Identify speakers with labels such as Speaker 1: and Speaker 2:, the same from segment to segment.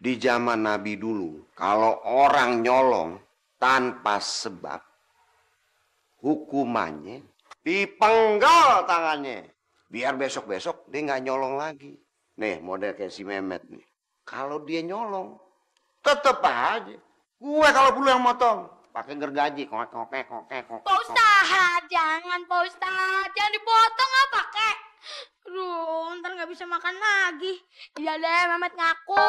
Speaker 1: Di zaman Nabi dulu, kalau orang nyolong tanpa sebab, hukumannya dipenggal tangannya. Biar besok-besok dia nggak nyolong lagi. Nih, model kayak si Mehmet nih. Kalau dia nyolong, tetep aja. Gue kalau perlu yang motong, pakai gergaji, kokek.
Speaker 2: Pak Ustadz, jangan Pak Ustadz, jangan dipotong apa kek. Aduh, ntar nggak bisa makan lagi. Iya deh, Mehmet ngaku.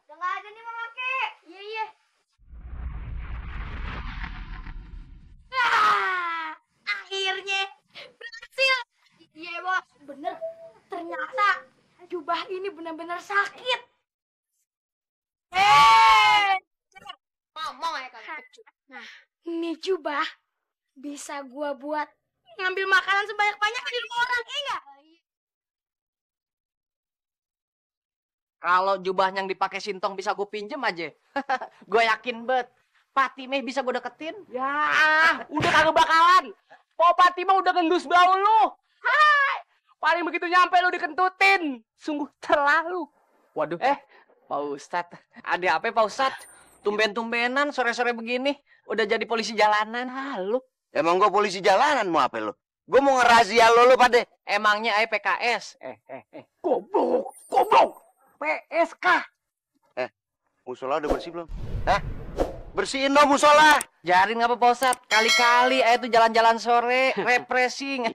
Speaker 2: Udah nggak ada nih Mama Kek. Iya. Akhirnya berhasil. Iya bos, bener. Ternyata jubah ini benar-benar sakit. Ngomong ya kalau kecut. Nah, ini jubah bisa gua buat ngambil makanan sebanyak-banyaknya di rumah orang, enggak?
Speaker 3: Kalau jubahnya yang dipakai Sintong bisa gue pinjem aja. Gue yakin bet. Patimeh bisa gue deketin.
Speaker 4: Ya, udah kagak bakalan. Po Patimah udah ngendus bau lu. Hai. Paling begitu nyampe lu dikentutin. Sungguh terlalu. Waduh.
Speaker 3: Pak Ustadz. Ada apa Pak Ustadz? Tumben-tumbenan sore-sore begini. Udah jadi polisi jalanan.
Speaker 1: Lu? Emang gue polisi jalanan mau apa lu? Gue mau ngerazia lu pada.
Speaker 3: Emangnya PKS?
Speaker 4: Goblok. PSK.
Speaker 1: Musola udah bersih belum? Hah? Bersihin dong musola.
Speaker 3: Jarin ngapa Pak Ustadz? Kali-kali tuh jalan-jalan sore. Refreshing.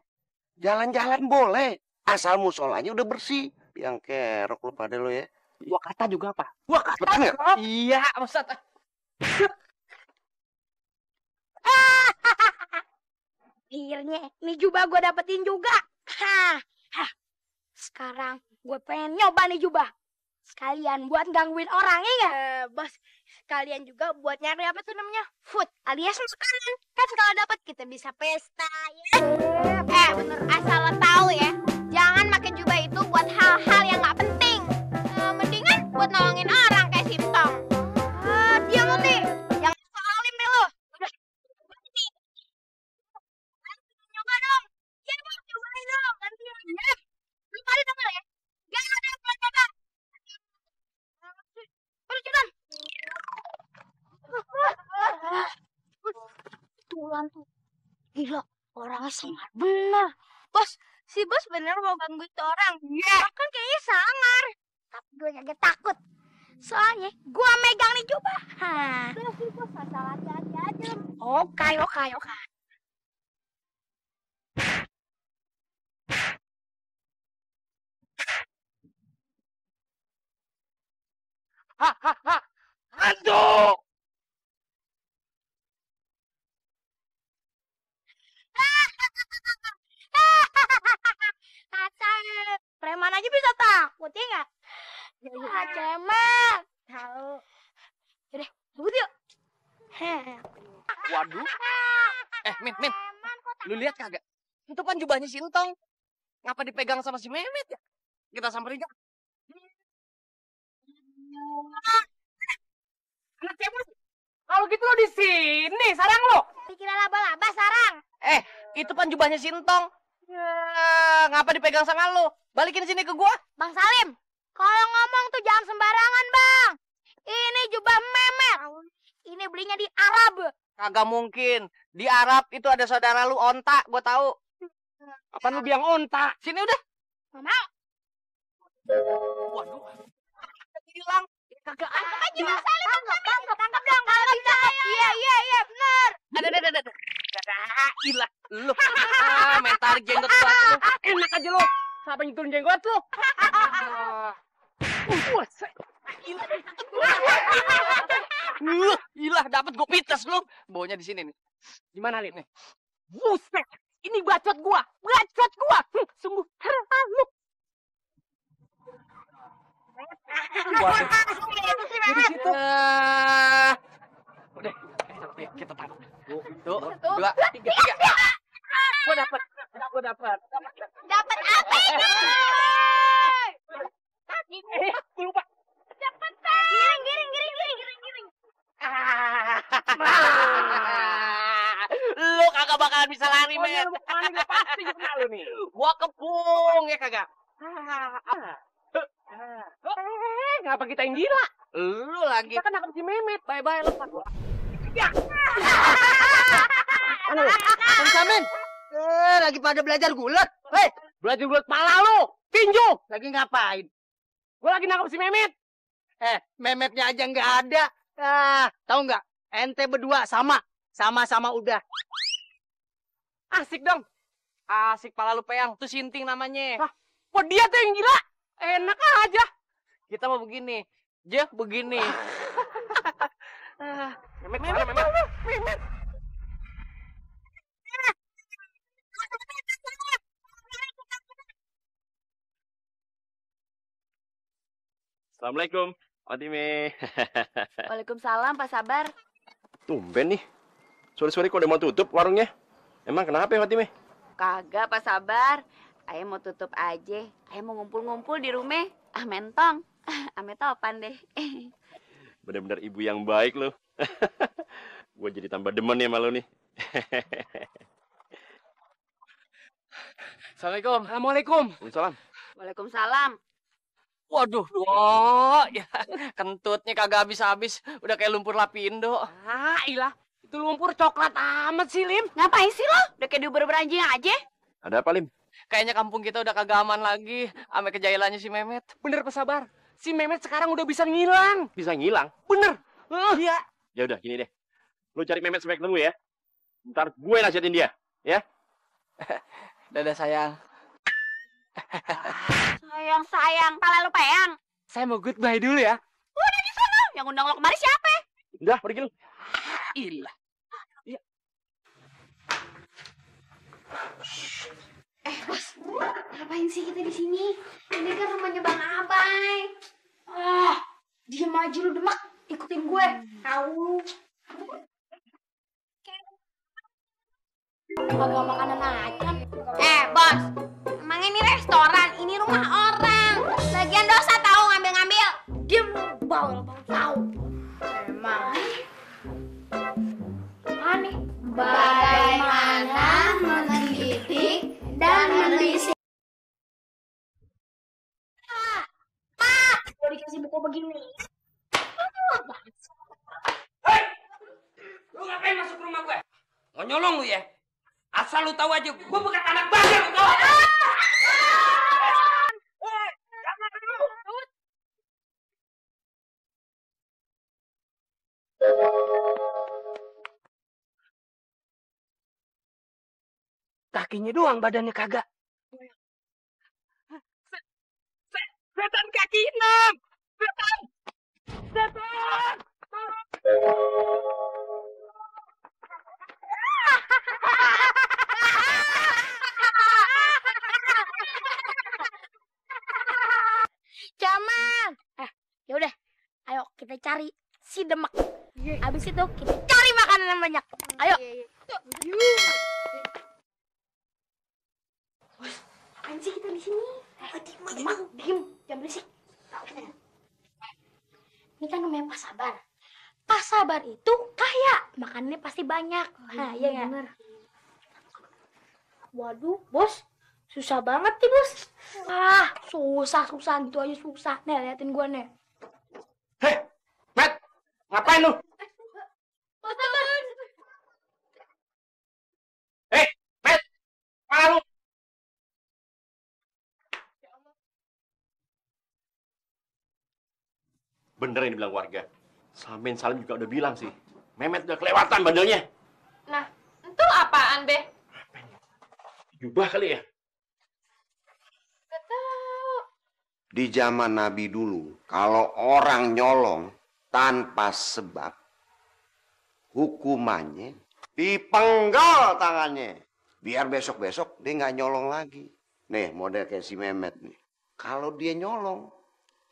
Speaker 1: Jalan-jalan boleh. Asal musolanya udah bersih. Yang kerok lu pada lu ya.
Speaker 4: Gua kata juga apa? Gua kata.
Speaker 1: Betul nggak?
Speaker 3: Iya Pak Ustadz.
Speaker 2: Akhirnya, nih jubah gue dapetin juga. Sekarang gue pengen nyoba nih jubah. Sekalian buat gangguin orang, ya nggak? Bos, sekalian juga buat nyari apa tuh namanya? Food, alias makanan. Kan kalau dapat kita bisa pesta, ya? Bener, asal lo tahu ya. Jangan pakai jubah itu buat hal-hal yang nggak penting. Mendingan buat nolongin orang kayak Sintong. Diam lo, Ti. Yang soalim deh lo. Udah. Nyoba dong. Ya, Bos, cobain dong. Gantian. Ya. Lu pada denger ya? Gak ada yang buat coba. Cepetan. Tulan tuh. Gila, orangnya sangar bener. Bos, si bos bener mau gangguin tuh orang. Iya. Kan kayaknya sangar. Tapi gue kagak takut. Soalnya gue megang nih coba. Terus si bos asal hati-hati aja. Oke.
Speaker 4: Aduh.
Speaker 2: Kacau. Preman aja bisa takut, ya nggak? Cemen. Tahu. Yaudah, sebut yuk.
Speaker 3: Waduh. Min. Lu lihat kagak? Itu kan jubahnya Sintong. Ngapa dipegang sama si Mehmet ya? Kita samperin yuk.
Speaker 4: Anak cebol. Kalau gitu lo di sini, sarang lo.
Speaker 2: Dikira laba-laba sarang.
Speaker 3: Itu kan jubahnya Sintong. Ya, ngapa dipegang sama lu? Balikin sini ke gua.
Speaker 2: Bang Salim, kalau ngomong tuh jangan sembarangan, Bang. Ini jubah Mehmet. Ini belinya di Arab.
Speaker 3: Kagak mungkin. Di Arab itu ada saudara lu Onta, gua tahu.
Speaker 4: Apaan lu biang onta?
Speaker 3: Sini udah.
Speaker 2: Nggak mau.
Speaker 3: Waduh. Hilang.
Speaker 2: Kagak aja Bang Salim. Tangkap dong. Kalau bisa. Iya, bener.
Speaker 3: Ada. Ilah lu. Main tarik jenggot gua lu.
Speaker 4: Enak aja lo. Siapa nyetulin jenggot lo?
Speaker 3: Ilah dapat gua pites lu. Baunya di sini nih.
Speaker 4: Gimana Lin nih? Buset. Ini bacot gua. Sungguh terlalu.
Speaker 3: Waduh. Di situ. Udah. Kita taruh. Tuh. 2, 3. Gua dapat.
Speaker 2: Dapat apa ini?
Speaker 4: Gua lupa.
Speaker 2: Cepetan. Giring.
Speaker 3: Lu kagak kagak bakalan bisa lari,
Speaker 4: Oh, iya,
Speaker 3: Met.
Speaker 4: lu mau kemana gua pasti kena lu nih.
Speaker 3: Gua kepung ya kagak.
Speaker 4: Ngapa kita yang gila?
Speaker 3: Lu lagi.
Speaker 4: Kita kan nangkep si Mehmet.
Speaker 3: Bye-bye lepas gua.
Speaker 4: Mana lu?
Speaker 3: Bang Samin. Lagi pada belajar gulat.
Speaker 4: Hei, belajar buat pala lu. Tinju.
Speaker 3: Lagi ngapain?
Speaker 4: Gua lagi nangkep si Mehmet.
Speaker 3: Memetnya aja nggak ada. Tahu nggak? Ente berdua sama-sama udah.
Speaker 4: Asik dong.
Speaker 3: Asik pala lu peyang. Tuh Sinting namanya.
Speaker 4: Hah? Wah, dia tuh yang gila. Enak aja.
Speaker 3: Kita mau begini. Begini.
Speaker 4: Mehmet, mana Mehmet? Mehmet.
Speaker 5: Assalamualaikum, Fatime.
Speaker 6: Waalaikumsalam, Pak Sabar.
Speaker 5: Tumben nih. Sore-sore kok udah mau tutup warungnya? Emang kenapa ya, Fatime?
Speaker 6: Kagak, Pak Sabar. Ayah mau tutup aja. Ayah mau ngumpul-ngumpul di rumah. Mentong. Ame topan deh.
Speaker 5: Bener-bener ibu yang baik loh. Gue jadi tambah demen ya sama lo nih.
Speaker 3: Assalamualaikum.
Speaker 4: Assalamualaikum.
Speaker 5: Waalaikumsalam.
Speaker 6: Waalaikumsalam.
Speaker 3: Waduh, ya kentutnya kagak habis-habis. Udah kayak lumpur lapindo.
Speaker 4: Ilah. Itu lumpur coklat amat sih, Lim.
Speaker 6: Ngapain sih lo? Udah kayak diuber beranjing aja.
Speaker 5: Ada apa, Lim?
Speaker 3: Kayaknya kampung kita udah kagak aman lagi. Ame kejailannya si Mehmet.
Speaker 4: Bener, Pak Sabar. Si Mehmet sekarang udah bisa ngilang.
Speaker 5: Bisa ngilang?
Speaker 4: Bener. Iya.
Speaker 5: Ya udah, gini deh. Lo cari Mehmet sampai ketemu ya. Ntar gue nasihatin dia, ya.
Speaker 3: Dadah sayang.
Speaker 6: Sayang, pala lu peyang.
Speaker 4: Saya mau goodbye dulu ya.
Speaker 6: Udah di sana. Yang undang lo kemari siapa?
Speaker 5: Udah, pergi lo.
Speaker 3: Ilah.
Speaker 2: Bos, ngapain sih kita di sini? Ini kan rumahnya Bang Abai. Diam aja lu demak, ikutin gue. Tahu. Kagak makanan aja.
Speaker 6: Bos. Emang ini restoran, ini rumah orang. Lagian dosa tahu ngambil-ngambil.
Speaker 2: Diam, bawel tahu.
Speaker 6: Emang.
Speaker 2: Apa nih? Bagaimana mendidik dan mendidik. Gue dikasih buku begini.
Speaker 4: Lu ngapain masuk rumah gue? Mau nyolong lu ya? Asal lu tahu aja, gue bukan anak bandel, lu tahu? Kakinya doang, badannya kagak. Setan kaki 6! Setan! Setan!
Speaker 2: Jaman. Ya udah. Ayo kita cari si Demak. Habis itu kita cari makanan yang banyak. Ayo. Apaan sih kita di sini? Demak, diem, jangan berisik. Ini kan namanya Pak Sabar. Pak Sabar itu kaya, makannya pasti banyak. Nah, iya nggak? Waduh, bos, susah banget nih bos. Susah gitu aja susah. Nih, liatin gua nih.
Speaker 5: Hei, Met, ngapain lu?
Speaker 2: Pak Sabar.
Speaker 5: Hei, Met, mana lu? Bener yang dibilang warga. Samin Salim juga udah bilang sih. Mehmet udah kelewatan bandelnya.
Speaker 6: Nah, itu apaan, Be?
Speaker 5: Jubah kali ya?
Speaker 1: Di zaman Nabi dulu, kalau orang nyolong tanpa sebab, hukumannya dipenggal tangannya. Biar besok-besok dia nggak nyolong lagi. Nih, model kayak si Mehmet nih. Kalau dia nyolong,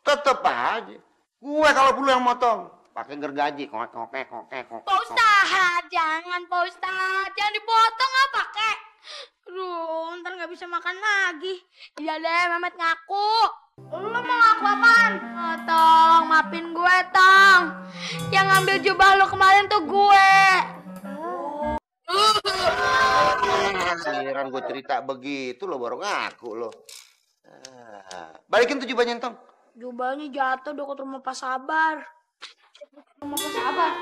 Speaker 1: tetep aja. Gue kalau perlu yang motong, pakai gergaji, kokek.
Speaker 2: Pak Ustadz, jangan Pak Ustadz. Jangan dipotong apa, kek. Aduh, ntar nggak bisa makan lagi. Iya deh, Mehmet ngaku. Lo mau ngaku apaan? Oh, Tong, maafin gue, Tong. Yang ngambil jubah lo kemarin tuh gue.
Speaker 1: Giliran gue cerita begitu lo baru ngaku lo. Balikin tuh jubahnya Tong.
Speaker 2: Jubahnya jatuh dekat rumah Pak Sabar. Rumah Pak Sabar.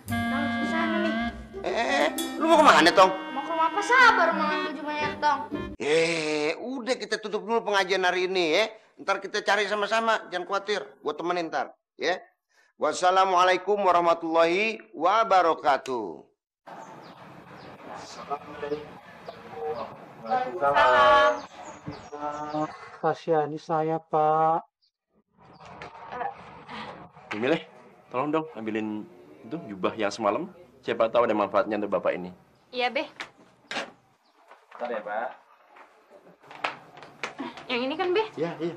Speaker 2: Tong, susah nih.
Speaker 1: Lu mau kemana Tong?
Speaker 2: Mau ke rumah Pak Sabar mau ngambil jubahnya Tong.
Speaker 1: Udah kita tutup dulu pengajian hari ini ya. Ntar kita cari sama-sama, jangan khawatir. Gue temenin ntar, ya. Wassalamualaikum warahmatullahi wabarakatuh.
Speaker 4: Kasihani saya, Pak.
Speaker 5: Milih, tolong dong ambilin itu jubah yang semalam. Siapa tahu ada manfaatnya untuk bapak ini.
Speaker 6: Iya, Be.
Speaker 5: Bentar ya, Pak.
Speaker 6: Yang ini kan, Be?
Speaker 5: Iya, iya.